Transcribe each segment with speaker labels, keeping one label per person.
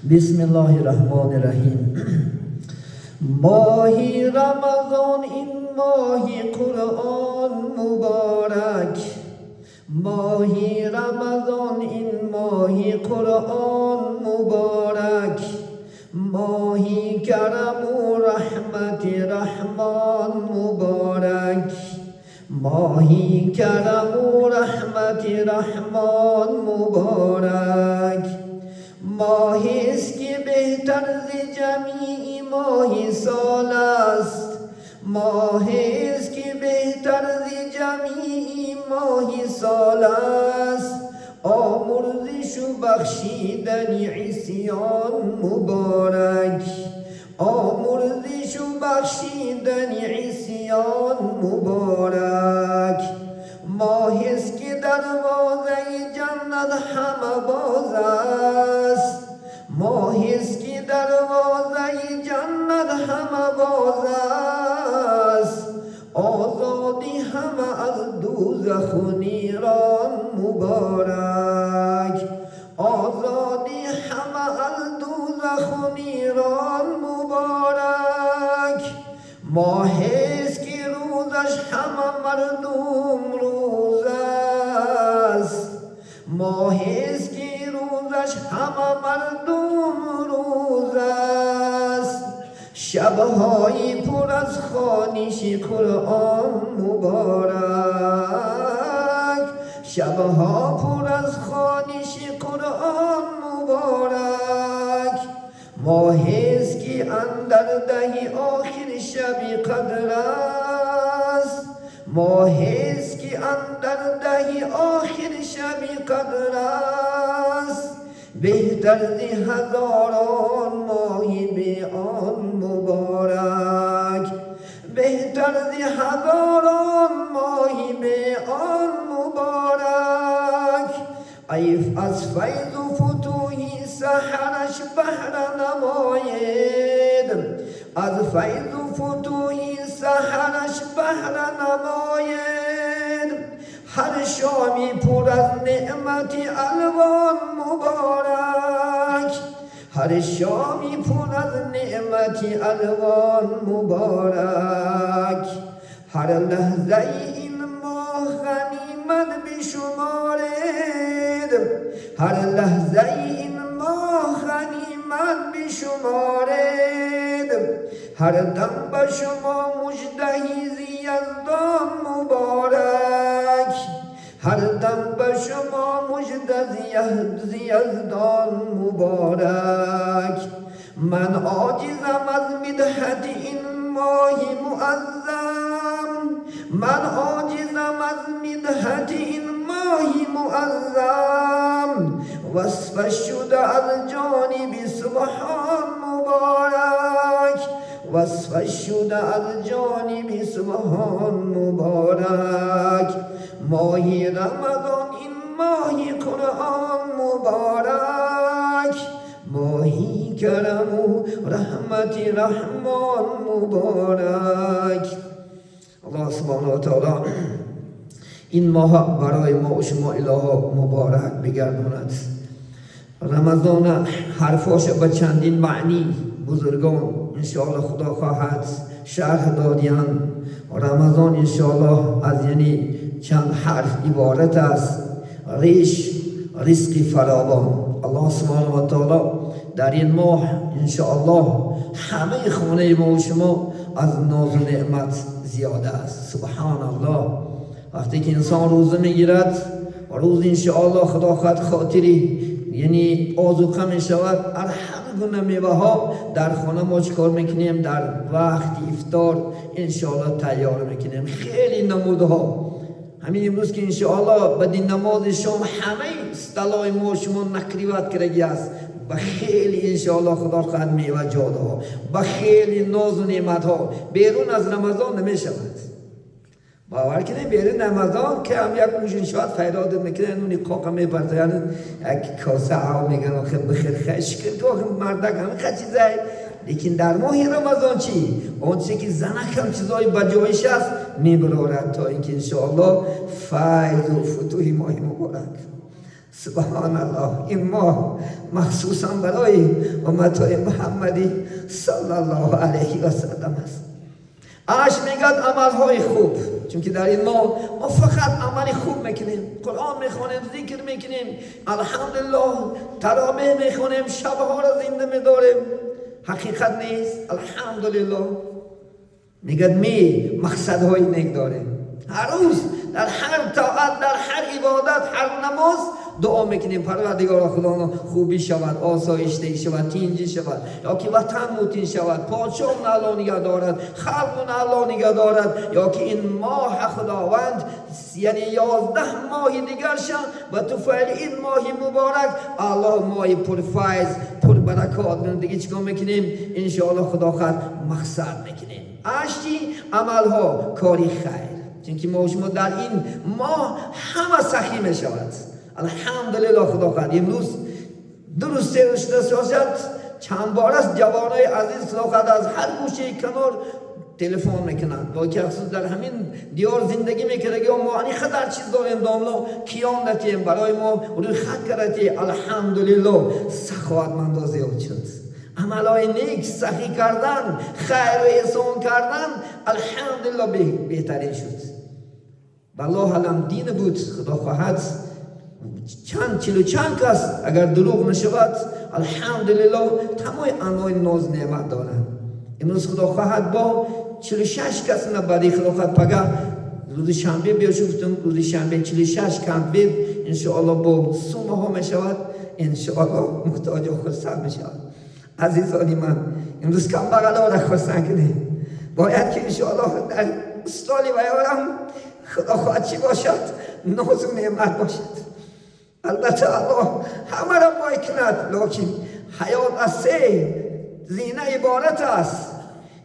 Speaker 1: بسم الله الرحمن الرحیم. ماهی رمضان این ماهی قرآن مبارک، ماهی رمضان این ماهی قرآن مبارک، ماهی کرم و رحمت رحمان مبارک، ماهی کرم و رحمت رحمان مبارک. ماهی است که بهتر ز جمیع ماهی سال است، ماهی است که بهتر ز جمیع ماهی سال است. آمرزش و بخشیدن عصیان مبارک، آمرزش و بخشیدن عصیان مبارک. ماهی است که دروازه جنت همه باز است، ماهی است که دروازه جنت همه باز است. آزادی همه از دوزخ و نیران مبارک، آزادی همه از دوزخ و نیران مبارک. ماهی است که روزش همه مردم روز است، ماهی است که روزش همه مردم روز است. شبهای پر از خوانش قرآن مبارک، شبها پر از خوانش قرآن مبارک. ماهی است که اندر 10 آخر شب قدر است، ماهی است که اندر 10 آخر شب قدر است. بهتر ز هزاران ماهی به آن مبارک، بهتر ز هزاران ماهی به آن مبارک. ایف از فیض و فتوحی سحرش بهره نماید، از فیض و فتوحی سحرش بهره نماید. هر شامی پر از نعمت الوان مبارک، هر شامی پر از نعمت الوان مبارک. هر لحظه این ماه غنیمت بشمارید، هر لحظه این ماه غنیمت بشمارید. هر دم به شما مژدهی ز یزدان مبارک، هر دم به شما مژده ز یزدان مبارک. من عاجزم از مدحت این ماه معظم، من عاجزم از مدحت این ماه معظم. وصفش شده از جانب سبحان مبارک، وصفش شده از جانب سبحان مبارک. ماهی رمضان این ماهی قرآن مبارک، ماهی کرم و رحمت رحمان مبارک. الله سبحانه و تعالی این ماه برای ما و شما اله مبارک بگرداند. رمضان حرفاش به چندین معنی بزرگان انشاءالله خدا خواهد شرح دادیان. رمضان انشاءالله از یعنی چند حرف عبارت است. ریش رزق فراوان. الله سبحانه و تعالی در این ماه انشاءالله همه خانه ما و شما از ناز و نعمت زیاده است. سبحان الله. وقتی که انسان روزه میگیرد، روز انشاءالله خدا خواهد خاطری یعنی آذوقه می شود. هر گونه میوه ها در خانه ما چیکار میکنیم؟ در وقت افطار انشاءالله تیار میکنیم. خیلی نمودها. همین امروز که انشاءالله بعد نماز شام همه стол ای ما شما накрывать کردگی است. به خیلی انشاءالله خدا خواهد میوه جاده ها، به خیلی ناز و نعمت ها. بیرون از رمضان نمی شود. باور کنید بیرون رمضان که هم یک ужин شود فریاد میکنه، نونی قاق میپرده، یعنی یک کاسه ها میگن آخه بخیر خشک که آخه مردک همه چیزای. لیکن در ماه رمضان چی؟ آنچه که زنک هم چیزای بجایش است میبرارد تا اینکه انشاءالله فیض و فتوح ماه مبارک. سبحان الله این ماه مخصوصا برای امتهای محمدی صلی الله علیه و سلم است. اش میگد عملهای خوب، چون که در این ماه ما فقط عمل خوب میکنیم، قرآن میخوانیم، ذکر میکنیم، الحمدلله تراویح میخوانیم، شبها را زنده میداریم. حقیقت نیست؟ الحمدلله. میگد می مقصدهای نیک داریم. هر روز در هر طاعت، در هر عبادت، هر نماز دعا میکنیم پروردگار خدا خوبی شود، آسایشتگی شود، تینجی شود، یا که وطن متین شود، پادشاه الله نگه دارد، خلق الله نگه دارد، یا که این ماه خداوند یعنی 11 ماه دیگر شد و تو این ماه مبارک الله ماه پرفیض پربرکات. دیگه چیکار میکنیم؟ انشاءالله خدا خواهد مقصد میکنیم. اشتی عملها کاری خیر، چون که ما شما در این ماه همه سخی میشود. الحمدلله خدا خواهد امروز 2 روز 3 روز شده باشد، چند بار است جوانای عزیز خدا خواهد از هر گوشه کنار تلفن میکنند با که در همین دیار زندگی میکنه که ما انی خطر چیز داریم داملا کیان دتیم برای ما روی خط کردی. الحمدلله سخاوتمندا زیاد شد، عملای نیک، سخی کردن، خیر و احسان کردن، الحمدلله بهترین شد. والله علم دین بود خدا خواهد چند 40 چند کس اگر دروغ نشود الحمدلله تمام انواع ناز نعمت دارند. امروز خدا خواهد با 46 کس نه بعدی خدا خواهد پگه روز شنبه بیا شفتم روز شنبه 46 کمپ بید انشاءالله با سومه ها میشود، انشاءالله محتاج و خرسند میشود. عزیزانی من امروز کم بغلا را خرسند کنیم، باید که انشاءالله در استالی و یارم خدا خواهد چی باشد، ناز و نعمت باشد. البته الله همه را بای کند، لکن حیات از 3 زینه عبارت است،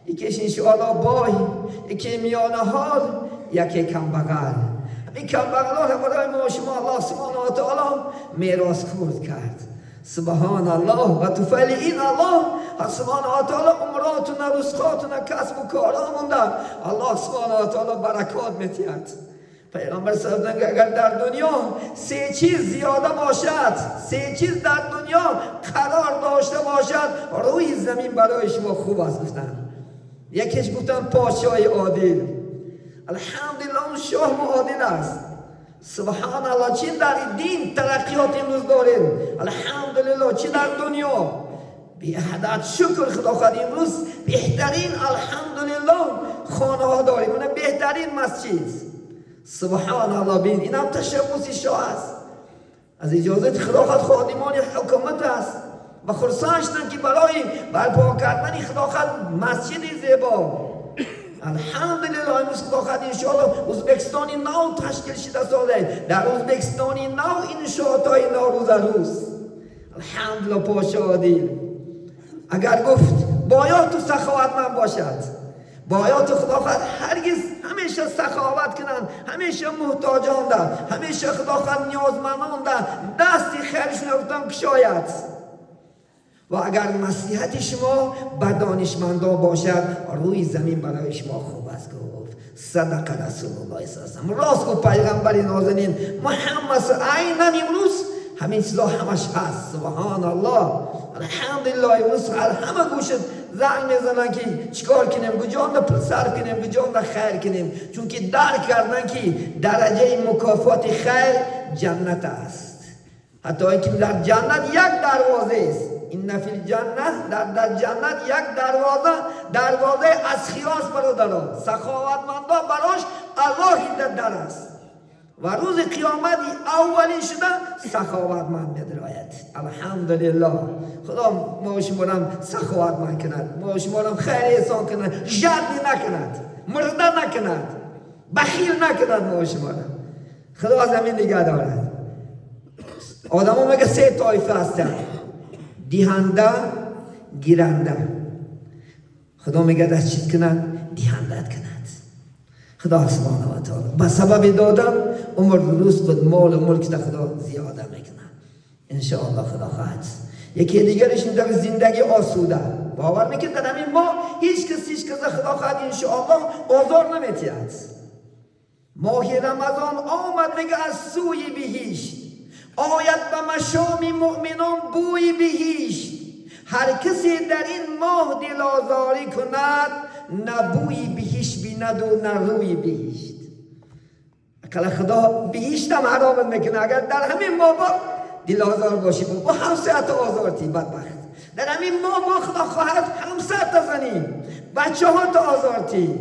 Speaker 1: یکیش انشاءالله بای، یکی میانه حال، یکی کم بغل. این کم بغل ها برای ما شما الله سبحانه و تعالی میراث خورد کرد. سبحان الله و توفیل این الله سبحانه و تعالی عمراتون، رزقاتون، کسب و کارامون الله سبحانه و تعالی برکات میتید. پیغمبر صلی الله علیه و اگر در دنیا 3 چیز زیاده باشد، 3 چیز در دنیا قرار داشته باشد، روی زمین برای شما خوب است گفتن. یکیش گفتن پادشاه عادل. الحمدلله اون شاه ما عادل است. سبحان الله چی در دین ترقیات امروز داریم، الحمدلله چی در دنیا بی حد شکر خدا خواهد امروز بهترین الحمدلله خانه ها داریم، اون بهترین مسجد. سبحان الله بین این هم تشبث شاه است، از اجازه خدا خواهد خادمان حکومت است و خرسند شدن که برای برپا کردن خدا خواهد مسجد زیبا. الحمدلله امروز خدا خواهد انشاءالله ازبکستان نو تشکیل شده ساله، در ازبکستان نو انشاءات نو روز روز الحمدلله پادشاه عادل. اگر گفت باید تو سخاوتمند باشد، باید خدا خواهد هرگز همیشه سخاوت کنند، همیشه محتاجان ده، همیشه خدا خواهد نیازمندان ده، دست خیرشون گفتم کشاید. و اگر نصیحت شما به دانشمندان باشد روی زمین برای شما خوب است. گفت صدق رسول الله صلی الله علیه و سلم، راست گفت پیغمبر نازنین محمد عینا. امروز همین چیزا همش هست. سبحان الله الحمدلله امروز همه گوشت زنگ میزنن که چیکار کنیم، کجا پول صرف کنیم، کجا خیر کنیم، چون که درک کردن که درجه مکافات خیر جنت است. حتی اینکه در جنت یک دروازه است، این فی الجنه در جنت یک دروازه از خیاس برادران سخاوتمندا براش الله در در است و روز قیامت اولین شده سخاوتمند میدراید. الحمدلله خدا ما شما را سخاوتمند کند، ما شما را خیر احسان کند، ژادی نکند، مرده نکند، بخیل نکند، ما شما را خدا از همین نگه دارد. آدم ها میگه 3 طایفه هستند، دیهنده، گیرنده. خدا میگه از چیز کند؟ دیهندت کند. خدا سبحانه و تعالی به سبب دادن عمر روز خود مال و ملک در خدا زیاده میکنه انشاءالله خدا خواهد. یکی دیگرش در زندگی آسوده، باور میکنه در همین ما هیچ کس خدا خواهد انشاءالله آزار نمیتید. ماه رمضان آمد میگه از سوی بهشت آید به مشام مؤمنان بوی بهشت. هر کسی در این ماه دل آزاری کند، نه بوی بهشت بیند و نه روی بهشت. اقلا خدا بهشت هم حرام میکنه اگر در همین ماه با دل آزار باشی، با همسایت آزارتی بدبخت. در همین ماه با خدا خواهد همسایت زنی، بچه ها تا آزارتی،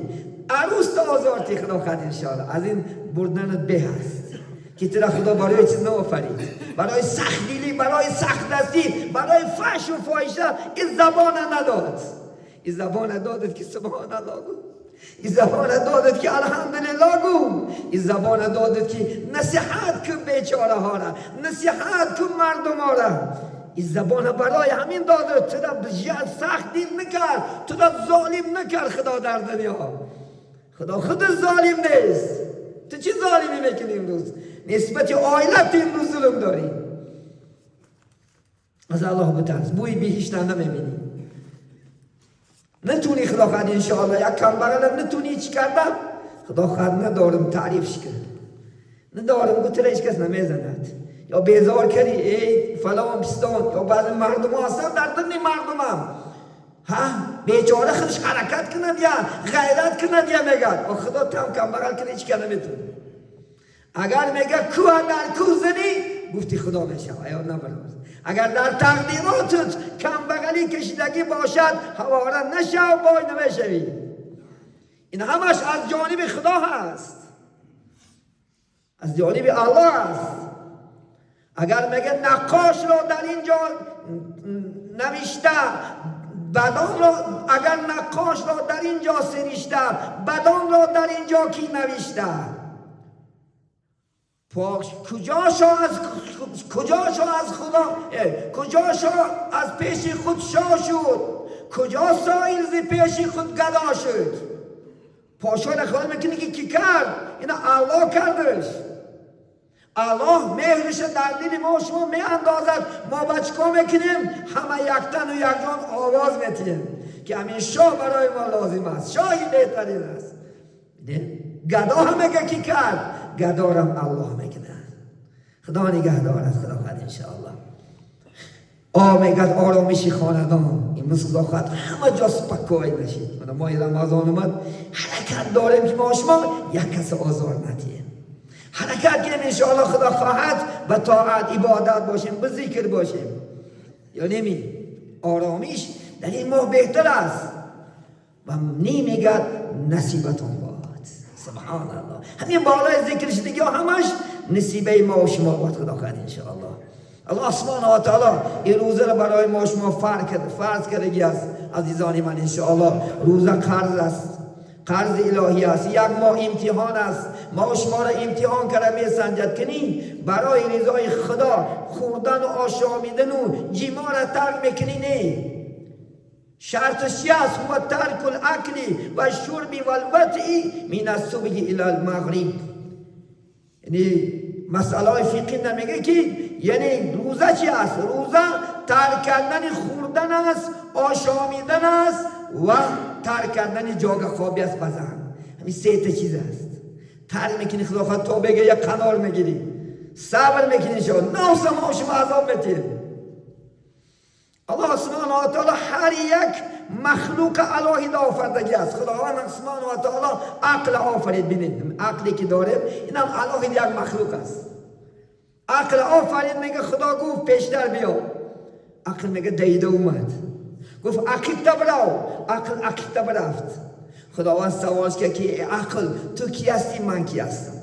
Speaker 1: عروس تا آزارتی، خدا خواهد انشاءالله. از این بردنت به هست که ترا خدا برای چیز نآفرید، برای سخت دلی، برای سخت دستی، برای فحش و فاحشه. این زبان نداد، این زبان دادت که سبحان الله گو، این زبان دادت که الحمدلله گو، این زبان دادت که نصیحت کن بیچاره ها را، نصیحت کن مردم ها را. این زبان برای همین داده. تو را سخت دل نکرد، تو را ظالم نکرد خدا در دنیا. خدا خود ظالم نیست. تو چی ظالمی میکنی امروز؟ نسبت عائلت امروز ظلم داری. از الله بترس، بوی بهشت نمیبینی. نتونی خدا خواهد انشاءالله یک کم بغلم نتونی چی کردم، خدا خواهد ندارم تعریفش کرد، ندارم گفت هیچ کس نمیزند یا بیزار کردی ای فلان پستان. یا بعض مردم ها هستن در دن مردم هم ها بیچاره خودش حرکت کند یا غیرت کند یا میگد خدا تم کم بغل کنه هیچ که نمیتونه. اگر میگه کوه در کوه زنی گفتی خدا میشه یا نه برابر. اگر در تقدیراتت کم بغلی کشیدگی باشد هواره نشو بای نمیشوی. این همش از جانب خدا هست، از جانب الله است. اگر میگه نقاش را در اینجا نوشته بدان را، اگر نقاش را در اینجا سرشته بدان را در اینجا کی نوشته؟ پاک کجا شا از خدا، کجا شا از پیش خود شا شد، کجا سایل ز پیش خود گدا شد. پاشا را خیال میکنه که کی کرد؟ اینا الله کردش. الله مهرش در دل ما شما می اندازد. ما بچکا میکنیم همه یکتن و یک جان آواز میتیم که همین شاه برای ما لازم است، شاهی بهترین است. گدا هم میگه کی کرد؟ گدارم الله میکنه. خدا نگه دارد، خدا خواهد انشاءالله. میگه آرامشی خاندان امروز خدا خواهد همه جا سپکای نشید. ما رمضان اومد حرکت داریم که ما شما یک کس آزار ندیم، حرکت کنیم انشاءالله. خدا خواهد به طاعت عبادت باشیم، به ذکر باشیم. یا نمی آرامش در این ماه بهتر است و نمیگه نصیبتون باد. سبحان الله. همین بالای ذکرش دیگه همش نصیبه ما و شما باد خدا خواهد انشاءالله. الله سبحانه و تعالی این روزه را برای ما شما فرض کردگی است عزیزان من انشاءالله. روزه قرض است، قرض الهی است، یک ماه امتحان است. ما شما را امتحان کرده می سنجد کنی برای رضای خدا خوردن و آشامیدن و جیما را ترک میکنی. نه، شرطش چی است؟ هو ترک الاکل و الشرب و الوطء من الصبح الی المغرب. یعنی مسئله فقهی نمیگه که یعنی روزه چی است؟ روزه ترک کردن خوردن است، آشامیدن است و ترک کردن جاگه خوابی است بزن. همین سه تا چیز است. ترک میکنی خدا خواهد تا بگه یک قنار میگیری، صبر میکنی شما نفس ما شما عذاب میتیم. الله سبحانه و تعالی هر یک مخلوق الهی آفریدگی است. خداوند سبحانه و تعالی عقل آفرید. ببینید عقلی که داریم این هم الهی یک مخلوق است. عقل آفرید، میگه خدا گفت پیشتر بیا، عقل میگه دیده اومد. گفت عقیب برو، عقل عقیب رفت. خداوند سوال کرد که عقل تو کی هستی، من کی هستم؟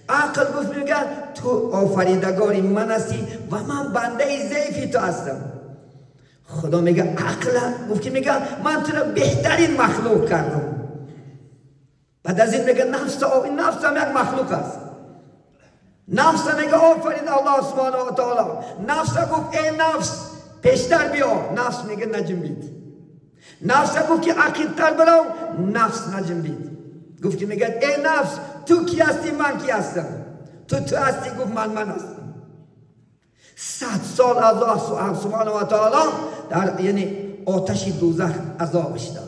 Speaker 1: عقل گفت میگه تو آفریدگاری من هستی و من بنده ضعیفی تو هستم. خدا میگه عقل گفت که میگه من تو را بهترین مخلوق کردم. بعد از این میگه نفس، این نفس هم یک مخلوق است. نفس میگه آفرید الله سبحانه و تعالی. نفس گفت ای نفس پیشتر بیا، نفس میگه نجنبید. نفس گفت که عقیبتر برو، نفس نجنبید. گفت که میگه ای نفس تو کی هستی، من کی هستم؟ تو هستی. گفت من هستم. 100 سال الله سبحانه و تعالی در یعنی آتش دوزخ عذابش داد.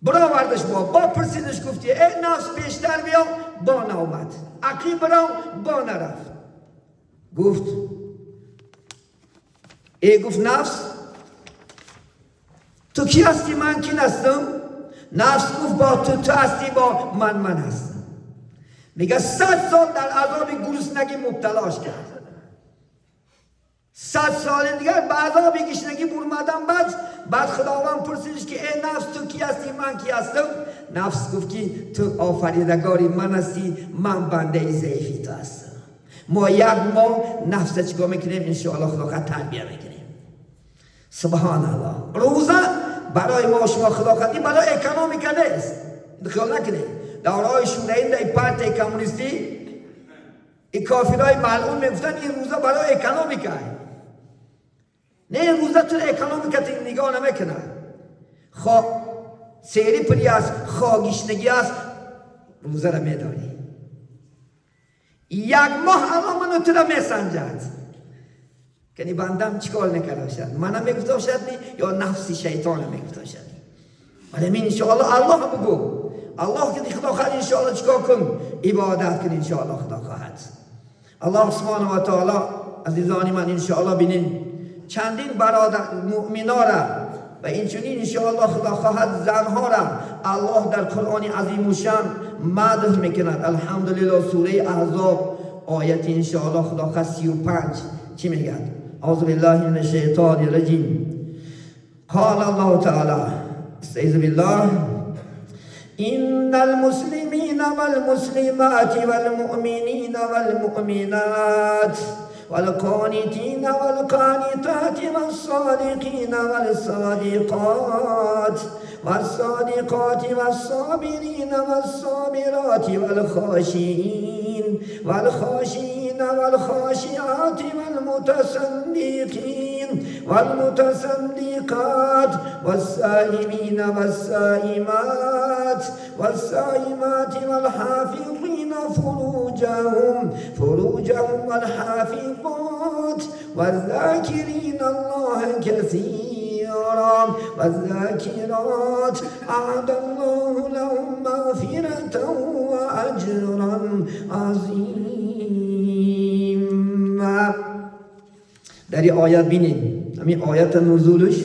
Speaker 1: برآوردش با پرسیدش گفتی ای نفس پیشتر بیا، با نامد. عقیب برو، با نرفت. گفت ای، گفت نفس، تو کی هستی؟ من کی هستم؟ نفس گفت با تو تو هستی، با من من هستم. میگه 100 سال در عذاب گرسنگی مبتلاش کرد. 100 سال دیگر به عذاب گشنگی برمدن. بعد خداوند پرسیدش که ای نفس، تو کی هستی؟ من کی هستم؟ نفس گفت که تو آفریدگاری من هستی، من بنده ضعیفی تو هستم. ما یک ماه نفس چیکار میکنیم؟ انشاءالله خدا تربیه میکنیم. سبحان الله. روزه برای ما شما خدا خواهد برای economic نیست، خیال نکنید. دورهای شوروی، در پارتی کمونیستی، این کافرای ملعون میگفتن این روزه برای economic. نه، روزه تو economic نگاه نمیکنه. خوا سیری پری است، خوا گشنگی است، روزه را میداری. یک ماه الله منو تو را میسنجد که بندم چیکار نکرده باشد، منم میگفته باشد یا نفسی شیطان میگفته باشد. ولی من انشاءالله الله بگو، الله که خدا خواهد انشاءالله چیکار کن؟ عبادت کن. انشاءالله خدا خواهد الله سبحانه و تعالی. عزیزانی من، انشاءالله بینین چندین برادر مؤمنا را و اینچنین انشاءالله خدا خواهد زنها را الله در قرآن عظیم الشان مدح میکند. الحمدلله. سوره احزاب آیت انشاءالله خدا خواهد 35 چی میگه؟ اعوذ بالله من الشیطان الرجیم. قال الله تعالی، استعیذ بالله: إن المسلمين والمسلمات والمؤمنين والمؤمنات والقانتين والقانتات والصادقين والصادقات والصادقات والصابرين والصابرات والخاشعين والخاشعين والخاشعات والمتصدقين والمتصدقات والصائمين والصائمات والصائمات والحافظين فروجهم والحافظات والذاكرين الله كثيرا والذاكرات أعد الله لهم مغفرة وأجرا عظيما. در این آیت بینید، همین آیت نزولش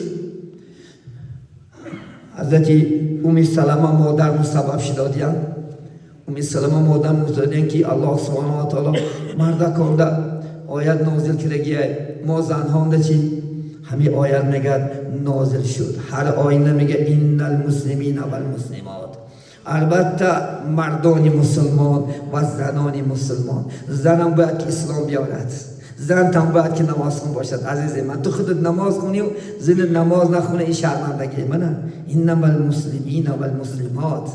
Speaker 1: حضرت ام سلمه مادر مسبب شدادیان. ام سلمه مادر مزدادیان که الله سبحانه و تعالی مردکانده آیت نازل کردگیه، ما زنهانده چی؟ همین آیت میگه نازل شد. هر آینه میگه ان المسلمین و المسلمات، البته مردان مسلمان و زنان مسلمان. زنم باید که اسلام بیارد، زن هم باید که نماز خون باشد. عزیز من، تو خودت نماز خونی و زن نماز نخونه، این شرمندگی منه. انما المسلمین و المسلمات،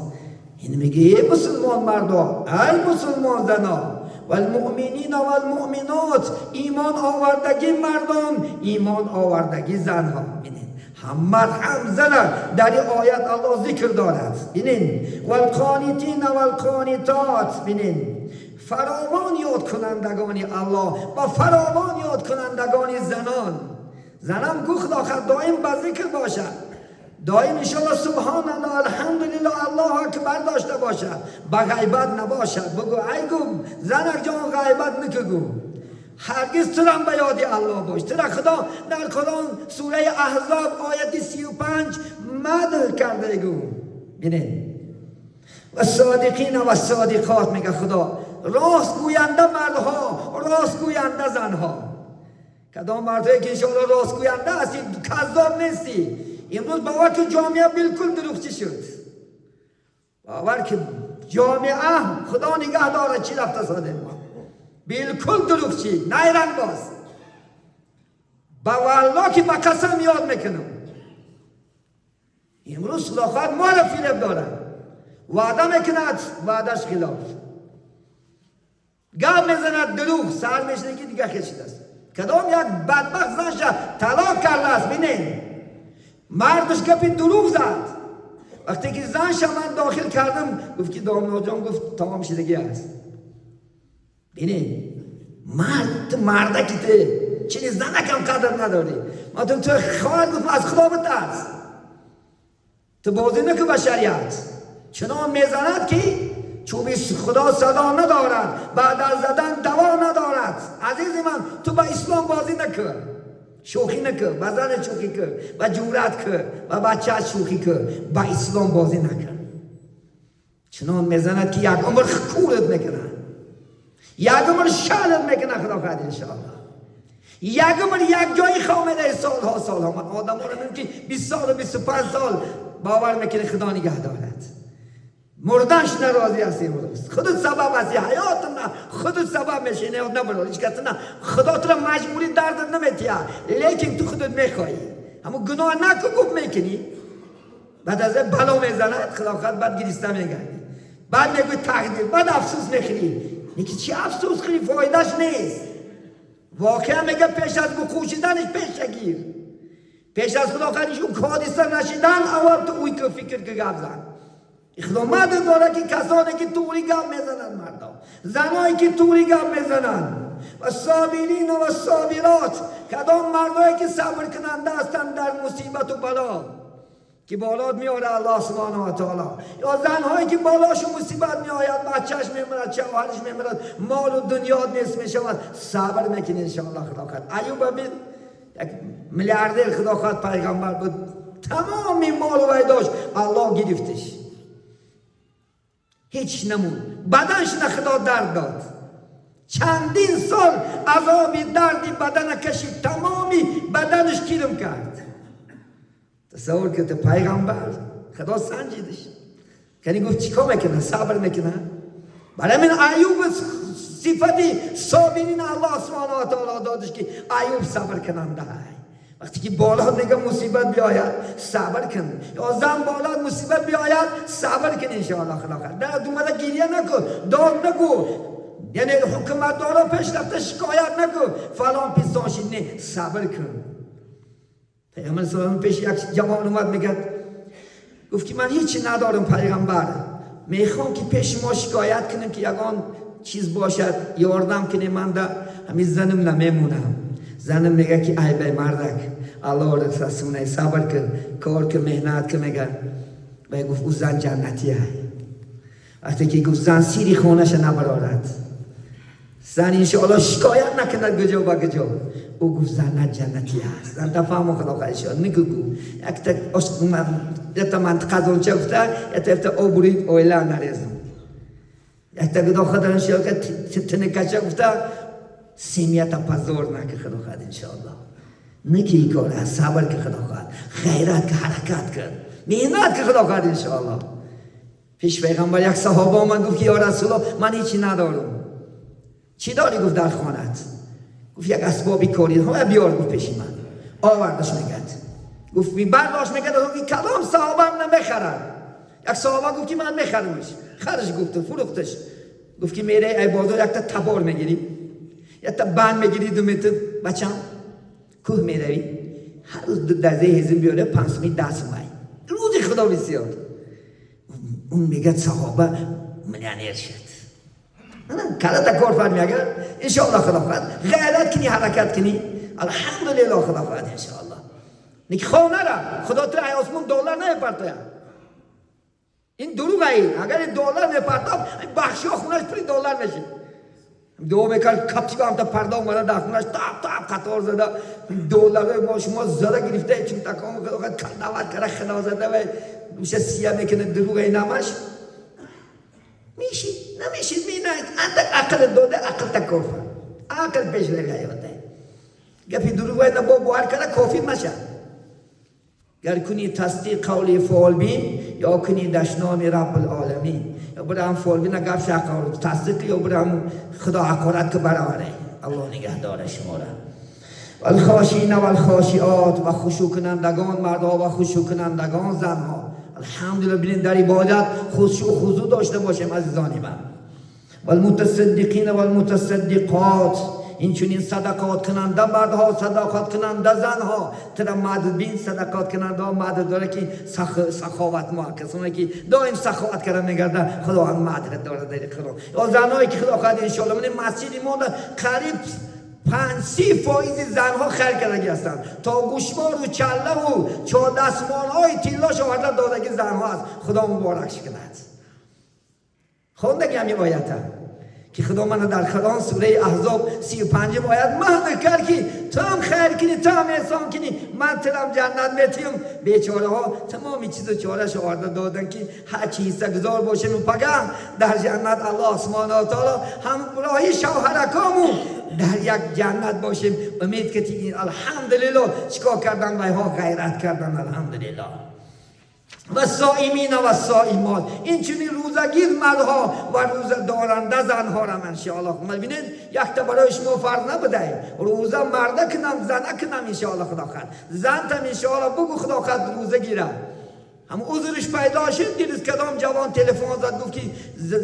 Speaker 1: این میگه ای مسلمان مردا، ای مسلمان زنا، و المؤمنین و المؤمنات، ایمان آوردگی مردان، ایمان آوردگی زنها. بینین، هم مرد هم زن در این آیت الله ذکر دارد. بینین، والقانتین و القانتات، بینین، فراوان یاد کنندگان الله و فراوان یاد کنندگان زنان. زنم گو خدا دائم به ذکر باشد، دائم انشاءالله سبحان الله، الحمدلله، الله اکبر داشته باشد، به غیبت نباشد. بگو ای گو زنک جان، غیبت نکگو هرگز، تو هم به یاد الله باش. تو خدا در قرآن سوره احزاب آیت 35 مدح کرده گو. بینید، و صادقین و صادقات، میگه خدا راست گوینده مردها، راست گوینده زنها. کدام مردهایی که انشاءالله راست گوینده هستی، کذاب نیستی؟ امروز باور که جامعه بالکل دروغچی شد. باور که جامعه خدا نگه داره چی رفته ساده ما بالکل دروغچی، نیرنگ باز. با والله که با قسم یاد میکنم، امروز خدا خواهد ما را فریب داره. وعده میکند، وعدش خلاف. گپ میزند دروغ، سر میشنه که دیگه کشید است. کدام یک بدبخت زنش طلاق کرده است. بینین، مردش گپی دروغ زد. وقتی که زنش من داخل کردم، گفت که داملا جان، گفت تمام شدگی است. بینین، مرد تو مردکی ته چنین زنکم قدر نداری. ما تو خواهد گفت از خدا بترس، تو بازی نکن با شریعت. چنان میزند که چوبی خدا صدا ندارد، بعد از زدن دوا ندارد. عزیز من، تو با اسلام بازی نکن، شوخی نکن، با زن شوخی کن، با جورت کن، با بچه شوخی کن، با اسلام بازی نکن. چنان میزند که یک عمر کورت میکنه، یک عمر شلت میکنه خدا خواهد انشاءالله. یک عمر یک جایی خامده، سالها سالها. من آدم ها رو می‌بینم که 20 سال و 25 سال باور میکنه خدا نگه دارد، مردنش ناراضی هستی امروز. خودت سبب هستی، حیات نه خودت سبب میشی، نه نه هیچ کس نه، خدا تو را مجبوری درد نمیتیه، لیکن تو خودت میخوایی. اما گناه نکن گفت میکنی، بعد از بلا میزند خدا خواهد، بعد گریسته میگردی، بعد میگوی تقدیر، بعد افسوس میخوری. میگی چی افسوس خوری؟ فایدهش نیست. واقعا میگه پیش از بکوشیدنش پیش گیر، پیش از خدا خواهدش اون حادثه نشیدن اول تو اوی که فکر که گپ زن. خدمت داره که کسانی که توری گپ میزنند، مردا زنایی که توری گپ میزنند، و صابرین و صابرات، کدام مردایی که صبر کننده هستند در مصیبت و بلا که بالات میاره الله سبحانه و تعالی، یا زنهایی که بالاش مصیبت میآید، بچهش میمیرد، شوهرش میمیرد، مال و دنیا نیست میشود، صبر میکنه انشاءالله خدا خواهد. ایوب ببین، یک میلیاردر خدا خواهد پیغمبر بود، تمام مال و داشت، الله گرفتش، هیچ نمون، بدنش نه خدا درد داد، چندین سال عذاب دردی بدن کشید، تمامی بدنش کرم کرد. تصور که پیغمبر خدا سنجیدش، کنی گفت چیکار میکنه؟ صبر میکنه. برای من ایوب صفتی صابرین الله سبحانه و تعالی دادش که ایوب صبر کننده. وقتی که بالا میگه مصیبت بیاید صبر کن، یا زن بالا مصیبت بیاید صبر کن انشاءالله خدا خواهد. نه دومده گریه نکن، داد نگو، یعنی حکومت دارا پیش رفته شکایت نکن فلان پیسان شد، نه صبر کن. پیغمبر صلی الله علیه و پیش یک جوان اومد میگه، گفت که من هیچی ندارم پیغمبر، میخوام که پیش ما شکایت کنم که یگان چیز باشد یاردم کنه، من ده همین زنم نمیمونم. زنم میگه که ای بی مردک، الله رسونه صبر کن، کار که مهنت که میگه. و گفت او زن جنتیه. وقتی که گفت زن سیری خونش نبرارد، زن انشاءالله شکایت نکند گجا و گجا، او گفت زن جنتی است. زن تفهم خدا خواهش نگو گو یک تا منطقه زنچه گفته، یک تا آبروی اویله نریزم، یک تا گدا خدا انشاءالله تنکچه گفته سیمیت پزور نکه خدا خواهد انشاءالله. نکی کار است، صبر که خدا خواهد، غیرت که حرکت کرد، مهنت که خدا خواهد انشاءالله. پیش پیغمبر یک صحابه آمد گفت که یا رسول الله من هیچی ندارم. چی داری؟ گفت در خانت. گفت یک اسبابی کاری ها بیار. گفت پیش من آوردش. میگد گفت برداشت، میگد گفت کلام صحابه هم نمیخرن. یک صحابه گفت که من میخرمش، خرش گفت فروختش. گفت که میره ای بازار یک تا تبار میگیری، یک تا بند میگیری 2 متر بچم کوه میروی، هر روز 2 دزه هزم بیاره 500 دست مای روزی خدا بسیار. اون میگه صحابه میلیونر شد. کلا تا کار فرمی اگر انشاءالله خدا خواهد غیرت کنی، حرکت کنی، الحمدلله خدا خواهد انشاءالله. نیک خواه نره خدا تو ای آسمون دلار نمیپرتاید، این دروغ ای. اگر این دلار نپرتاب بخشی ها خونش پری دلار میشه. دعا میکرد کپچی هم تا پرده اومده در خونش تاپ تاپ قطار زده، دلار ما شما زده گرفته، چون تکام خدا خواهد کندوت کرده خدا زده و میشه سیاه میکنه. دروغ ای نمش میشی نمیشی مینه. انت عقل داده، عقل تکافه، عقل پیش روی گپی دروغ نه با باور کرده کافی مشه. گر کنی تصدیق قول فالبین یا کنی دشنام رب العالمین، یا برای هم فالبین گپ شقار تصدیق یا برای هم خدا حقارت که برآوره. الله نگه داره شما را. والخاشعین والخاشعات، و خشوع کنندگان مردها و خشوع کنندگان زنها. الحمدلله ببینید در عبادت خشوع و خضوع داشته باشیم عزیزان من. والمتصدقین والمتصدقات، این چنین صدقات کننده مردها، صدقات کننده زنها. ترا مدد بین صدقات کننده ها مدد داره که سخاوت ما کسانی که دائم سخاوت کرده میگرده خدا هم مدد داره در خدا. یا زنهایی که خدا خواهد انشاءالله من مسجد ما قریب 50% زنها خیر کردگی هستند. تا گوشوار و چله و چهار دستمال های تیلاش آورده دادگی زنها است. خدا مبارکش کند. Хондаги ҳамин оята ки Худо мана дар Қуръон, сураи Аҳзоб, 35-ум оят маҳд кард, ки ту ҳам хайр кунӣ, ту ҳам эҳсон кунӣ, ман турам ҷаннат метиҳам. Бечораҳо тамоми чизу чорааш оварда додан, ки ҳарчи ҳиссагузор бошем, пагаҳ дар ҷаннат Аллоҳ субҳонаҳу ва таъоло ҳамроҳи шавҳаракому дар як ҷаннат бошем. Умед ки алҳамдулиллоҳ, чикор кардан вайҳо? Ғайрат кардан, алҳамдулиллоҳ. والصائمین والصائمات, این چنین روزگیر مردها و روزه دارنده زنها را انشاءالله. ببینید، یک تا برای شما فرض نبوده روزه مرده کنم، زنه کنم. انشاءالله خدا خد زن تم انشاءالله بگو خدا خد روزه گیره، هم عذرش پیدا شد. دیروز کدام جوان تلفن زد، گفت که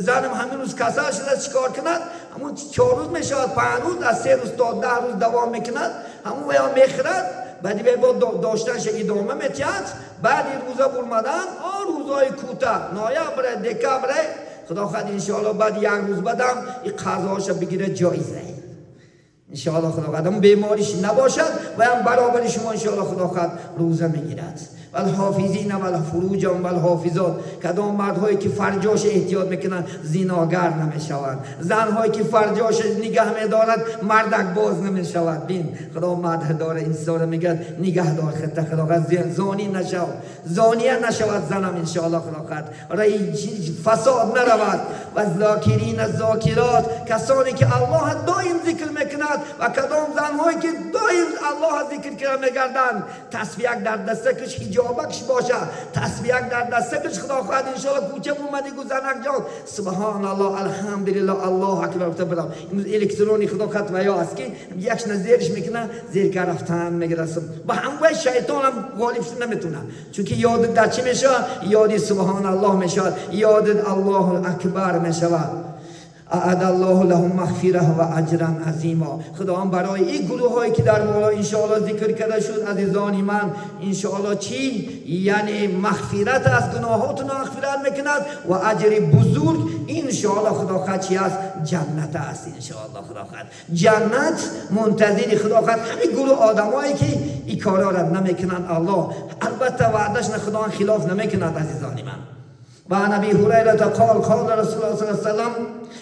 Speaker 1: زنم همین روز کسل شده، چیکار کند؟ همون 4 روز میشود، 5 روز، از 3 روز تا 10 روز دوام میکند. همون ویا میخرد، بعدی به با داشتنش ادامه میتید. بعد روزا برمدن آن روزای کوتاه، نوامبر، دکامبر، خدا خواهد انشاءالله بعد یک روز بعدم این قضاش بگیره، جایزه انشاءالله. خدا خواهد بیماریش نباشد و هم برابر شما انشاءالله خدا خواهد روزه میگیرد. والحافظین فروجهم والحافظات, کدام مردهایی که فرجاش احتیاط میکنن، زیناگر نمیشوند. زنهایی که فرجاش نگه میدارد، مردک باز نمیشود. بین، خدا مدح داره این میگه نگه دار خطه، خدا زانی نشو، زانیه نشود زنم انشاءالله. خدا خد رای فساد نرود. والذاکرین الذاکرات, کسانی که الله دائم ذکر میکند و کدام زنهایی که دائم الله ذکر کرده میگردند، تسبیح در دستکش، حجابکش باشه، تسبیح در دستکش، خدا خواهد انشاءالله کوچه اومدی گو زنک جان، سبحان الله، الحمدلله، الله اکبر گفته برام. امروز الکترونی خدا خط و یا است که یکش زیرش میکنه، زیر که رفتن میگیره با هم شیطان هم غالب شده نمیتونه، چون که یاد در چی میشه؟ یاد سبحان الله میشه، یاد الله اکبر میشه. اعد الله لهم مغفره و اجرا عظیما. خداوند برای این گروه هایی که در بالا انشاءالله ذکر کرده شد، عزیزان من، انشاءالله چی؟ یعنی مغفرت از گناهاتون مغفرت میکند و اجر بزرگ انشاءالله. خدا خواهد چی است؟ جنت است. انشاءالله خدا خواهد جنت منتظر خدا خواهد همین گروه آدمایی که این کارا را نمیکنن. الله البته وعدش خدا خلاف نمیکند، عزیزان من. وعن ابي هريره قال قال رسول الله صلى الله عليه وسلم: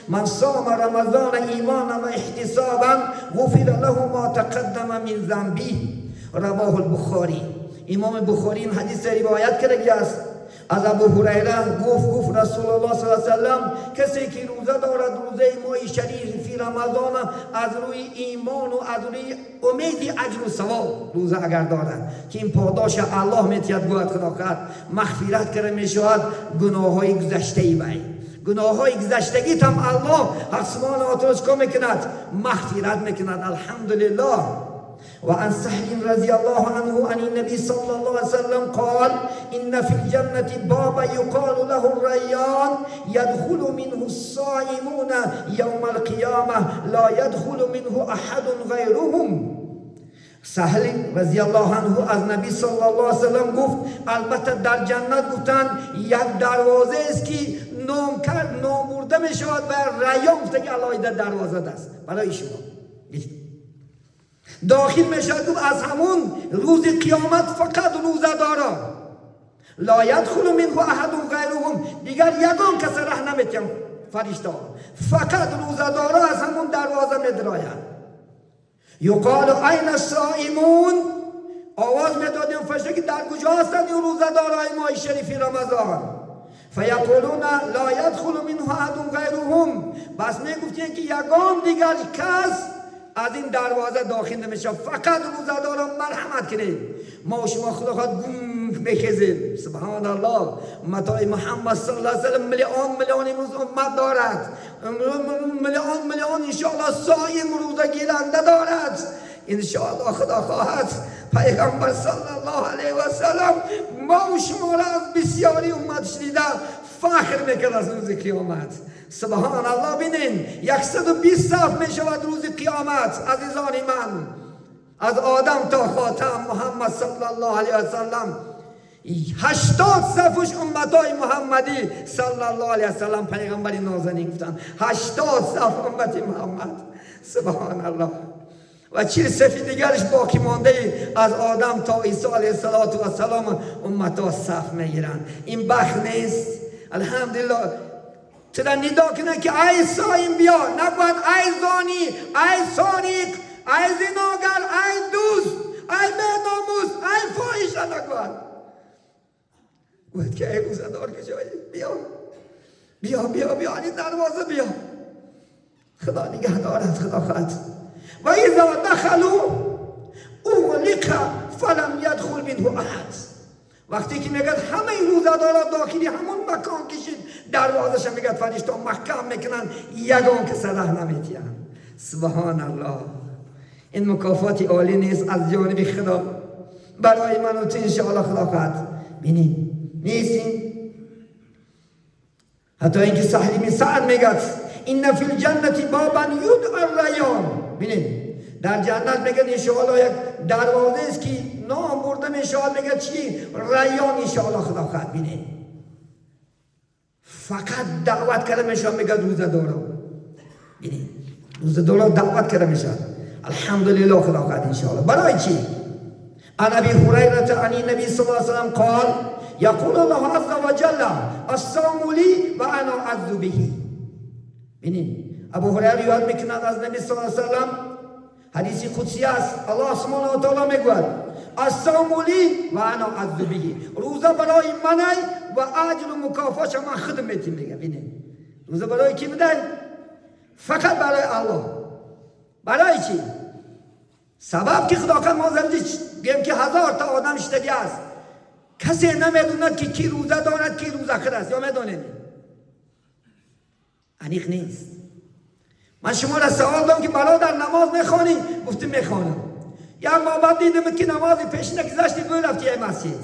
Speaker 1: من صام رمضان ایمانا و احتسابا غفر له ما تقدم من ذنبه. رواه البخاری. امام بخاری این حدیث روایت کرده است از ابو هریره. گفت رسول الله صلی الله علیه وسلم: کسی که روزه دارد، روزه ماه شریف رمضان، از روی ایمان و از روی امید اجر و ثواب روزه اگر دارد که این پاداش الله میتید، گوید خدا خواهد مغفرت کرده میشود گناه های گذشته ای وی. گناه های گذشتگی هم الله حق سبحانه و تعالی میکند؟ مغفرت میکند، الحمدلله. وعن سهل رضي الله عنه عن النبي صلى الله عليه وسلم قال: إن في الجنة بابا يقال له الريان، يدخل منه الصائمون يوم القيامة، لا يدخل منه أحد غيرهم. سهل رضی الله عنه از نبی صلی الله علیه وسلم گفت البته در جنت گفتند یک دروازه است که نام کرد، نام برده می شود و ریان گفته که علاوه دروازه است برای شما داخل می شود. گفت از همون روز قیامت فقط روزه دارا، لا یدخل منه احد غیرهم، دیگر یگان کس ره نمیتیم فرشته، فقط روزه دارا از همون دروازه میدراید. یقال این الصائمون، آواز میدادیم فرشته که در کجا هستند این روزه دارای ماه شریفی رمضان؟ فیقولون لا یدخل منه احد غیرهم. بس میگفتیم که یگان دیگر کس از این دروازه داخل نمیشه، فقط روزه داران، مرحمت کنید. ما و شما خدا خواهد گم میخیزیم. سبحان الله، امتای محمد صلی الله علیه وسلم میلیون میلیون امروز امت دارد، میلیون میلیون انشاءالله صایم، روزه گیرنده دارد. انشاءالله خدا خواهد پیغمبر صلی الله علیه و سلم ما و شما را از بسیاری امت شنیده فخر میکرد از روز قیامت. سبحان الله، بینین، 120 صف می شود روز قیامت، عزیزان من، از آدم تا خاتم محمد صلی الله علیه و سلم. 80 صفش امتای محمدی صلی الله علیه و سلم. پیغمبر نازنین گفتن 80 صف امت محمد، سبحان الله، و 40 صفی دیگرش باقی مانده از آدم تا عیسی علیه السلام امتا صف میگیرن. این بخت نیست؟ الحمدلله. ترا ندا کنه که ای صایم بیا، نگوید ای زانی، ای سارق، ای زناگر، ای دوست، ای بیناموس، ای فاحشه، نگوید. گوید که ای روزه‌دار کجایی؟ بیا بیا بیا بیا، این دروازه بیا. خدا نگه دارد، خدا خواهد. و اذا دخلوا اغلق فلم یدخل منه احد. وقتی که میگد همه روزه‌دارا داخلی همون مکان کشید، دروازش میگد فرشته محکم میکنن، یگان که صلاح نمیتین. سبحان الله. این مکافات عالی نیست از جانب خدا برای من و تو انشاءالله خدا خواهد. بینید نیستین. حتی اینکه سهل بن سعد میگد ان فی الجنة بابا یدعی الریان. بینید در جنت میگن انشاءالله یک دروازه است که نام بردم، انشاءالله میگه چی؟ ریان. انشاءالله خدا خواهد. بینید فقط دعوت کرده میشه، میگه روزه دارم. بینید روزه دارم دعوت کرده میشه. الحمدلله خدا خواهد انشاءالله. برای چی؟ عن ابي هريرة عن النبي صلى الله عليه وسلم قال يقول الله عز وجل الصوم لي وانا اعز به. ببینید ابو هریره یاد میکند از نبی صلی الله علیه وسلم، حدیث قدسی است، الله سبحانه و تعالی میگوید الصوم لی و انا اعز به، روزه برای منه و اجر و مکافاتش من خودم میتیم. میگه ببینید روزه برای کی بوده؟ فقط برای الله. برای چی؟ سبب که خدا ما زندگی گیم که هزار تا آدم شدگی است، کسی نمیدوند که کی روزه دارد کی روزه خور است، یا میدونید؟ انیق نیست. من شما را سوال دارم که برادر نماز میخوانی؟ گفتی میخوانم. یک ماه بعد دیدم که نماز پیش نگذشتی رفتی ای مسجد،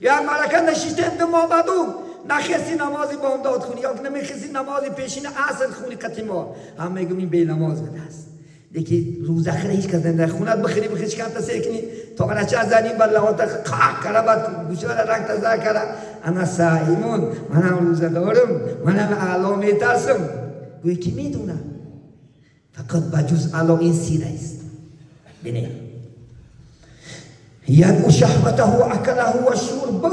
Speaker 1: یک مرکه نشیشتیم دو ماه بعد او نخستی نمازی بامداد خونی یا نمیخستی نمازی پیشین عصر خونی قطعی ما هم میگم این بی نماز بده است. دیگه روزه خیر هیچ کس نمیده. خونت بخری بخری چکن تا سکنی تا قرچه زنی بر لحاظ قاق کرده، بعد گوشه رنگ تزا کرده. انا صائمون، منم روزه دارم، منم اعلی میترسم. گویی که میدونه فقط بجز الله این سیره است. بینید یدعو شهوته و اکله و شربه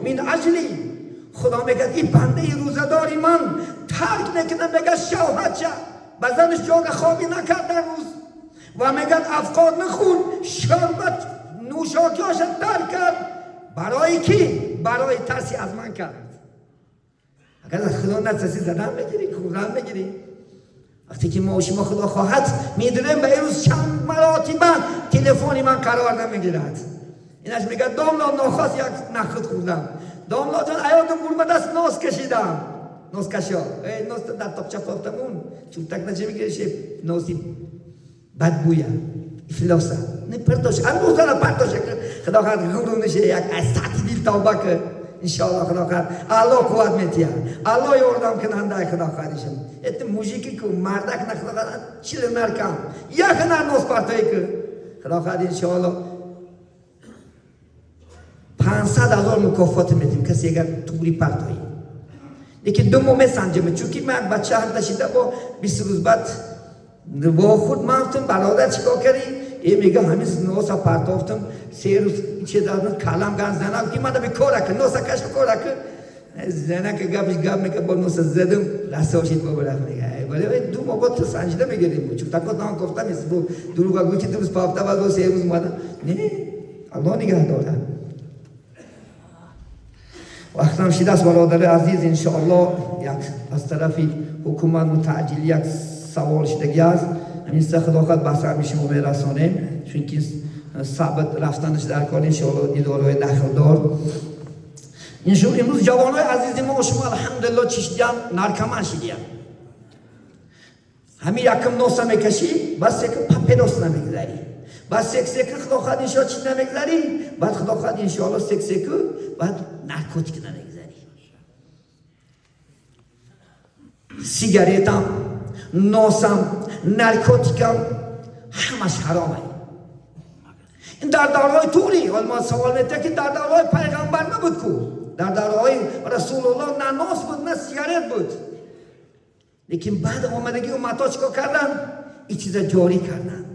Speaker 1: من اجلی. خدا میگه این بنده روزه داری من ترک نکنه، میگه شهوت چه بزنش جاگ خوابی نکرد در روز و میگن افکار نخون، شربت نوشاکیاش ترک کرد. برای کی؟ برای ترسی از من کرد. اگر از خدا نترسی زدن میگیری، خوردن میگیری. وقتی که ما و شما خدا خواهد میدونیم به روز چند مراتبه تلفنی من قرار نمیگیرد. اینش میگه داملا ناخواست یک نخود خوردم، داملا جان ایادم برمه دست ناز کشیدم، ناز کشا ای ناز در تاپچه پافتمون چون تک نچه میگیره شه نازی بدبویه افلاسه نه پرداش امروز داره پرداشه که خدا خواهد غرونشه یک از سطح دیل توبه که انشاءالله خدا خواهد الله قوت میتیه، الله یاردم کننده خدا خواهدشم. ات موژیکی که مردک نه خدا خواهد چیل نرکم یک نر ناز پرتایی که خدا خواهد انشاءالله 500,000 مکافات میدیم کسی اگر توری پرتایی. لیکن دو ماه میسنجم چون که من بچه هم تشیده با 20 روز بعد با خود من گفتم برادر چیکار کردی؟ ای میگه همین نوسا پرتافتم 3 روز چه دادم کلام گان زنم که من به کار که نوسا کش کار که زنک گپش گپ میگه با نوسا زدم رسوشید با برف میگه ولی دو ماه بعد تو سنجیده میگیریم چون تکات نان گفتم نیست بو دروغ گویی که 2 روز پافته بعد 3 روز اومدم نه الله نگه داره. وقتم شده است برادر عزیز انشاءالله یک از طرف حکومت متعجل یک سوال شدگی است، همین سه خدا خواهد بحث همی شما میرسانیم چون که صعب رفتنش در کار انشاءالله اداره‌های دخل دار. انشاءالله امروز جوانای عزیز ما و شما الحمدلله چشیدن نرکمن شدیان. همین یکم نوسه میکشی بس یک پاپیروس نمیگذری، بعد سک سک خدا خواهد انشاءالله چی نمیگذری، بعد خدا خواهد انشاءالله سک سک بعد نارکوتیک نمیگذری، سیگارتم نوسم نارکوتیکم همش حرامه. این در دورهای طولی حالا ما سوال می‌کنیم که در دورهای پیغمبر نبود کو، در دورهای رسول الله نه نوس بود نه سیگارت بود، لیکن بعد آمدگی امت‌ها چیکار کردن؟ این چیز جاری کردن.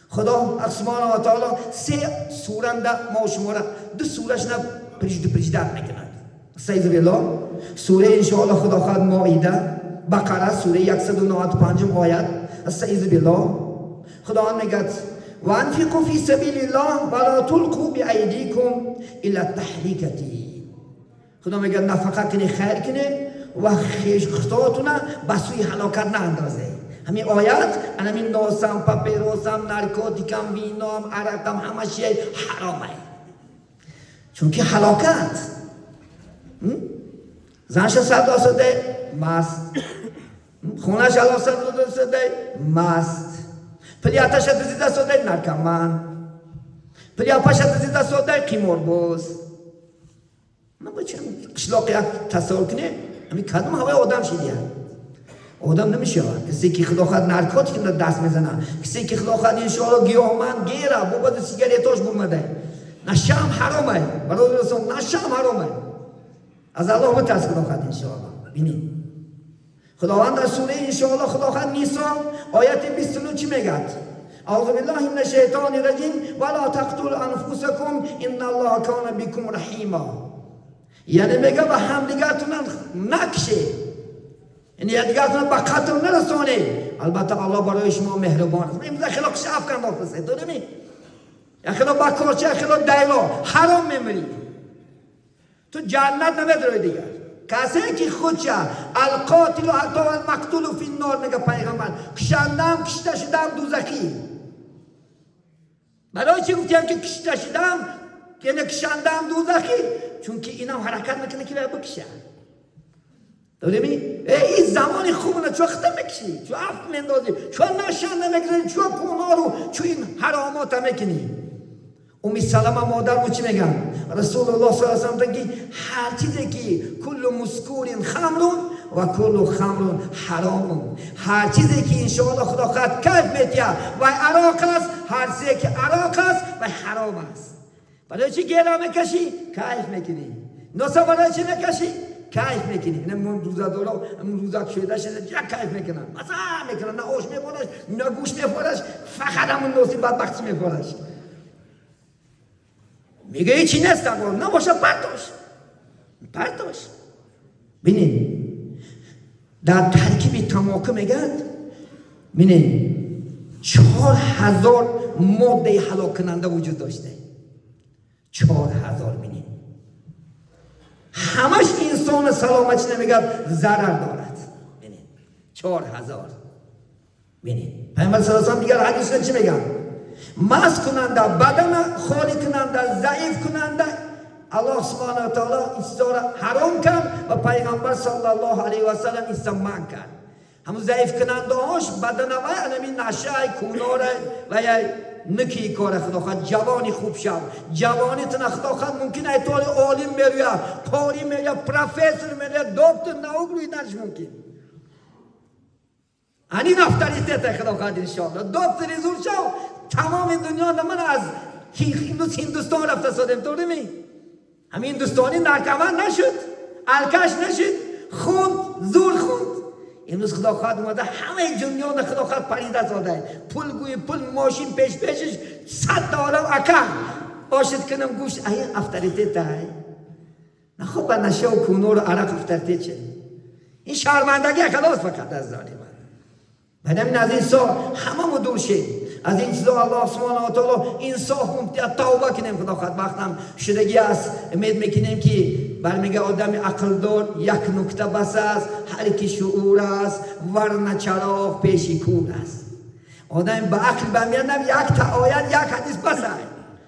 Speaker 1: خدا سبحانه و تعالی 3 سوره ما و شما را 2 سوره‌ش نه پرجده پرجده میکند. استعیذ بالله. سوره انشاءالله خدا خواهد مائده، بقره، سوره 195 آیت. استعیذ بالله. خداوند میگه و انفقوا فی سبیل الله ولا تلقوا بایدیکم الی التهلکه. خدا میگه نفقه کنی، خیر کنی و خیش خداتونه به سوی هلاکت ناندازه. همین آیت، همین ناسم، پاپیروسم، نارکوتیکم، وینام، عرقم، همه چی حرامه، چون که هلاکت. زنش صدا شده مست، خونش الان صدا شده مست، پلیاتش دزیده شده نرکمن، پلیاپش دزیده شده قیمارباز. من بچم قشلاق یک تصور کنه، همین کدوم هوای آدم شدیه؟ آدم نمیشه. کسی که خدا خواهد نارکوتیک دست میزنه، کسی که خدا خواهد انشاءالله گیاهمند گیره، بابا سیگارتاش بومده. نشام حرامه برادر رسول، نشام حرامه. از الله بترس خدا خواهد انشاءالله. ببینید خداوند در سوره انشاءالله خدا خواهد نیسا آیت 29 چی میگه؟ اعوذ بالله من الشیطان الرجیم ولا تقتلوا انفسکم ان الله کان بكم رحیما. یعنی میگه به همدیگرتون نکشه، یعنی یکدیگرتون به قتل نرسانه، البته الله برای شما مهربان است. امروز خیلی شف کن داخل تو نمی خیلی با کارچه، خیلی دیلا حرام میمری، تو جنت نمیداری دیگر. کسی که خودشه القاتل حتی المقتول فی النار، میگه پیغمبر کشندم کشته شدم دوزخی. برای چی گفتیم که کشته شدم یعنی کشندم دوزخی؟ چون که اینم حرکت میکنه که بکشه. داری؟ این زمان خوب نه، چون خطا میکشی، چون عفو میندازی، چون نشنده میگذاری، چون کنا رو، چون این حرامات میکنی. امی سلمه مادر مو چی میگن؟ رسول الله صلی الله علیه و سلم که هر چیزی که کل مسکور خمر و کل خمر حرام، هر چیزی که انشاءالله خدا خواهد کیف میتیه و عراق است، هر چیزی که عراق است و حرام است. برای چی گیره میکشی؟ کیف میکنی. نوسا برای چی میکشی؟ کیف میکنی. نه من روزه دارم، من روزه شده شده یک کیف میکنم، مثلا میکنم، نه آش میخورش، نه گوش میخورش، فقط همون نوسی بدبختی میخورش. میگه هیچی نیست، نباشه پرتاش پرتاش. ببینید در ترکیب تماکو میگن، ببینید 4000 ماده هلاک کننده وجود داشته. 4000. ببینید همش انسان سلامتی نمیگه ضرر دارد. ببینید 4000. ببینید پیامبر صلی الله علیه و آله دیگر حدیث چی میگن؟ مست کننده، بدن خالی کننده، ضعیف کننده. الله سبحانه و تعالی این را حرام کرد و پیغمبر صلی الله علیه و سلم این منع کرد. همون ضعیف کننده هاش بدن و همین نشه کوناره و یا نکی کار خدا خواهد جوانی خوب شد، جوانی تن خدا خواهد ممکن ایتال عالم میرویه، قاری میرویه، پروفسور میرویه، دکتر نوک روی نرش ممکن. این افتریتت خدا خواهد انشاءالله دکتر زور شو تمام دنیا من از هندوستان رفته سادم تو نمی همین هندوستانی نرکمن نشد، الکش نشد، خوند زور خوند. امروز خدا خواهد اومده همه دنیا خدا خواهد پریده زاده، پول گوی پول، ماشین پیش پیشش، 100 عالم اکا آشد کنم گوش. این افتریته های نه خب با نشه و کونور و عرق افتریته چه این شرمندگی خلاص فقط از ظالمان. بعدم از این سا همه دور شد از این چیزا. الله سبحانه و تعالی انصاف ممتع توبه کنیم خدا خواهد وقتم شدگی است. امید میکنیم که برمیگه آدم عقل دار یک نکته بس است، هر کی شعور است ورنه چراغ پیشی کور است. آدم به عقل برمیادم یک تا آیت یک حدیث بس است.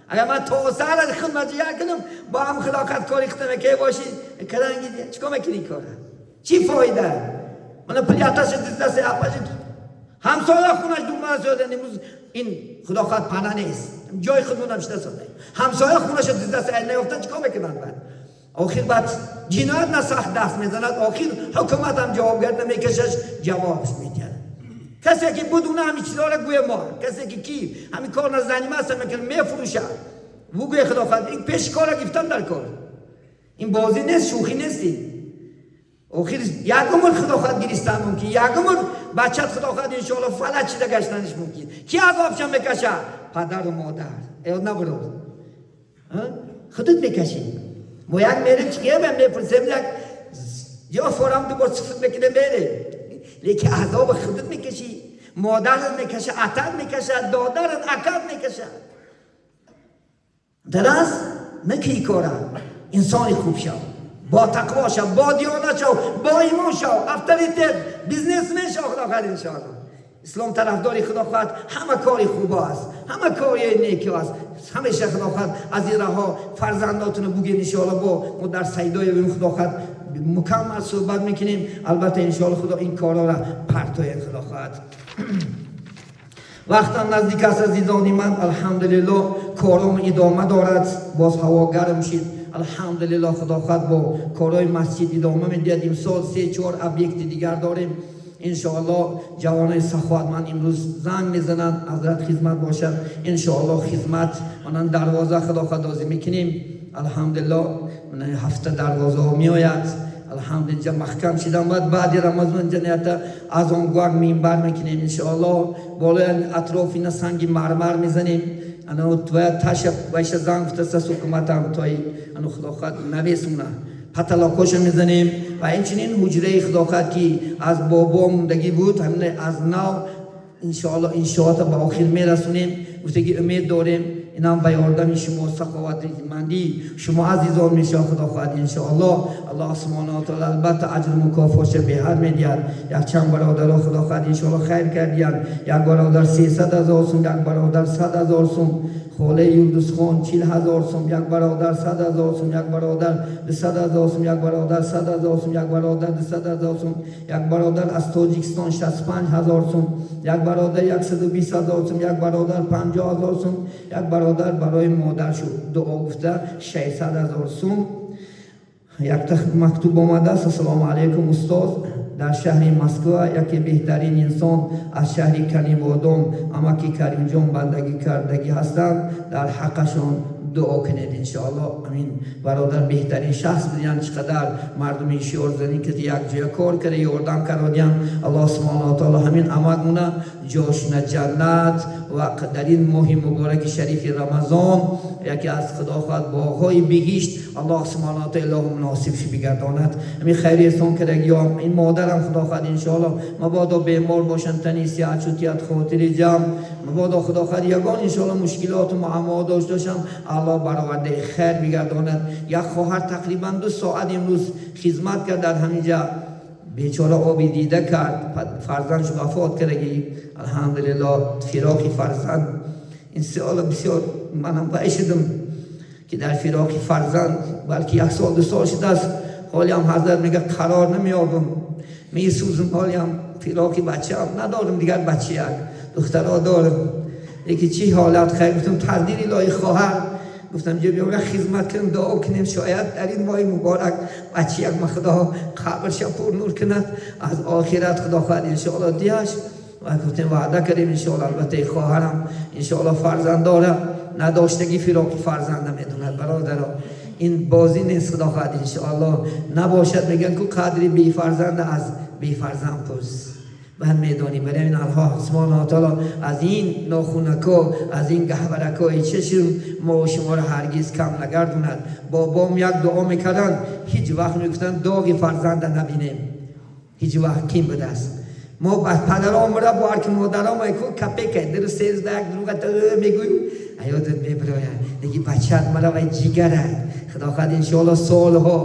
Speaker 1: اگر من تا سر از خود مجیع کنم با هم خلاقت کاری ختمه که باشی کدنگی چیکار میکنی کاره چی فایده؟ من پلیاتش دست اپاش همسایه خونش دومه زاده. امروز این خدا خواهد پناه نیست، جای خودمون هم شده ساده. همسایه خونش دست نیافتن چیکار میکنن؟ بعد آخر بعد جنایت نه سخت دست میزند، آخر حکومت هم جوابگر نمیکشش، جوابش میده. کسی که بدون همین چیزا را گوی ما، کسی که کی همین کار نزنیم است میکنه میفروشه و گوی خدا خواهد این پیش کار گرفتن در کار. این بازی نیست، شوخی نیستی. آخر یک عمر خدا خواهد گریستن ممکن، یک عمر بچت خدا خواهد انشاءالله فلج شده گشتنش ممکن. کی عذابش میکشه؟ پدر و مادر. یاد نبرو خودت میکشی. Мо як мерем, чӣ мепурсем, як ё форам дубор сифат мекунем, мерем. Лекин азоби худат мекашӣ, модарат мекаша, атат мекаша, додарат, акат мекаша. Дараз накӣ кора, инсони хуб шав, бо тақво шав, бо диёнат шав, бо имон шав, авторитет, бизнесмен шав, худо хоҳад иншоалло. Ислом тарафдори, худо хоҳад, ҳама кори хубо аст, ҳама кори неки аст. Ҳамеша, худо хоҳад, аз ин раҳо фарзандотонро бугем, иншоалло. Бо мо дар сайдои, худо хоҳад, мукаммал суҳбат мекунем. Албатта, иншоалло, худо ин корҳоро партояд, худо хоҳад. Вақтам наздик аст, азизони ман. Алҳамдулилло, кором идома дорад. Боз ҳаво гарм шид, алҳамдулилло, худо хоҳад, бо корҳои масҷид идома медиҳад. Имсол се чор объекти дигар дорем, иншоалло. Ҷавонои саховатманд имрӯз занг мезананд: «Ҳазрат, хизмат бошад». Иншоалло, хизмат манан дарвоза, худо хоҳад, дозӣ мекунем. Алҳамдулилло, ҳафта дарвозаҳо меояд. Алҳамдулилла, маҳкам шидан. Баъд баъди Рамазон ҷанията азонгӯак минбар мекунем, иншоалло. Болои атроф ина санги мармар мезанем. Ана таша вайша занг гуфтастас ҳукуматам тои ану, худо хоҳад, навесуна потолокоша мезанем. Ва инчунин ҳуҷраи, худо хоҳад, ки аз бобо мондагӣ буд, ҳамин аз нав, иншоалло, иншоота ба охир мерасонем, гуфтаги умед дорем. Инам ба ёрдами шумо, саховатмандии шумо, азизон, мешава, худо хоҳад, иншоалло. Аллоҳ субҳонаҳу таала албатта аҷру мукофотша беҳад медиҳад. Якчанд бародаро, худо хоҳад, иншоалло, хайр кардиянд. Як бародар 300 000 сум, як бародар 100 000 сум, холаи Юлдузхон 40 000 сум, як бародар 100 000 сум, як бародар 200 000 сум, як бародар 100 000 сум, як бародар 200 000 сум, як бародар аз Тоҷикистон 65 000 сум, як бародар 120 000 сум, як бародар 50 000 сум, як бародар барои модаршу дуо гуфта 600 000 сум. Якта мактуб омадааст: «Ассалому алайкум, устоз. Дар шаҳри Москва яке беҳтарин инсон аз шаҳри Канибодом, амаки Каримҷон, бандагӣ кардагӣ ҳастанд. Дар ҳаққашон дуо кунед, иншоалло». Амин. Бародар беҳтарин шахс будиянд. Чӣ қадар мардуми шиорзанӣ ки якҷоя кор карда, ёрдам кардодиянд. Аллоҳ субҳонаҳу таоло ҳамин амакмуна ҷошина ҷаннат ва дар ин моҳи мубораки шарифи Рамазон яке аз, худо хоҳад, боғҳои биҳишт Аллоҳ субҳонаҳу таоло муносиб бигардонад. Ҳамин хайри эҳсон кардагиё, ин модарам, худо хоҳад, иншоалло, мабодо бемор бошанд, тани сиҳат шутият, хотири ҷамъ, мабодо, худо хоҳад, ягон, иншоалло, мушкилоту муаммоҳо дошта бошанд, Аллоҳ баровардаи хайр бигардонад. Як хоҳар тақрибан 2 соат имрӯз хизмат кард дар ҳамин ҷа, бечора оби дида кард, фарзандш вафот кардагӣ. Алҳамдулилло, фироқи фарзанд ин сиёла бисёр манам вай шудам, ки дар фироқи фарзанд, балки як сол, 2 сол шудааст, ҳолиам, ҳазрат, мега, қарор намеёбам, месӯзам. Ҳолиам фироқи бачаам надорам, дигар бача як духтаро дорам. Лекин чӣ ҳолат, хайр, гуфтам, тақдири илоҳи. Хоҳар, гуфтам, ҷо биём, хизмат кунем, дуо кунем, шояд дар ин моҳи муборак бача як ма худо қабрша пурнур кунад, аз охират, худо хоҳад, иншоалло, диҳаш. Ва гуфтем, ваъда кардем, иншоалло. Албатта, хоҳарам, иншоалло, фарзанд дора, надоштагӣ фироқи фарзанд намедонад. Бародаро, ин бозӣ нест, худо хоҳад, иншоалло, набошад. Мегӯянд ку қадри бефарзанда аз бефарзанд пурс, баъд медонӣ. Барои ин Аллоҳ субҳонаҳу таоло аз ин нохунако, аз ин гаҳваракои чашм мо шуморо ҳаргиз кам нагардонад. Бобом як дуо мекарданд, ҳеҷ вақт мегуфтанд: «Доғи фарзанда набинем ҳеҷ вақт». Ким будааст? Мо падаромра бо ҳар ки модаром ку капека диру сезда як дуруға мегӯю, аёдат мебирояд. Деги бачаат мара вай ҷигара, худо хоҳад, иншоалло, солҳо,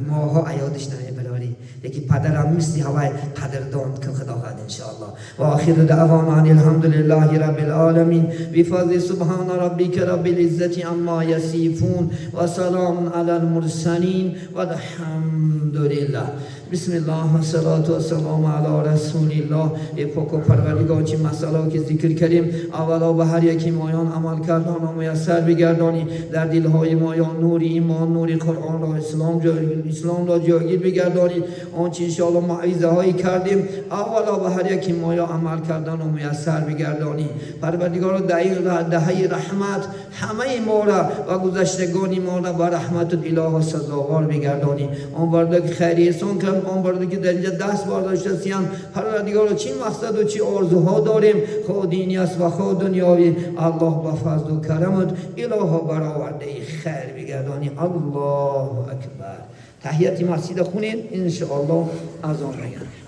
Speaker 1: моҳҳо аёдиш намебарорӣ. Лекин падарам мисли ҳавай қадрдон кун, худо хоҳад, иншоалло. Ва охиру даъвана ани алҳамдулиллаҳи раббил оламин. Бифазли субҳана раббика раббил иззати амма ясифун ва саламун алал мурсалин валҳамдулиллаҳ. Бисмиллаҳ вассалату вассалому ала расулиллаҳ. Э поку Парвардигор, чи масъалао ки зикр кардем, аввало ба ҳар яки моён амал карданро муяссар бигардонӣ. Дар дилҳои моён нури имон, нури Қуръонро, исломро ҷойгир бигардонӣ. Он чи, иншоалло, мавъизаҳое кардем, аввало ба ҳар яки моё амал карданро муяссар бигардонӣ. Парвардигоро, дар ин даҳаи раҳмат ҳамаи мора ва гузаштагони мора ба раҳмату илоҳо сазовор бигардонӣ. Он барда ки хайри эҳсон карданд. Он бародаре ки дар инҷа даст бардоштастиянд, Парвардигоро, чӣ мақсаду чӣ орзуҳо дорем, хо динӣ аст ва хо дунёвӣ, Аллоҳ, ба фазлу карамат, илоҳо, баровардаи хайр бигардонӣ. Аллоҳу акбар. Таҳияти масҷида хунед, иншоаллоҳ азон мегӯянд.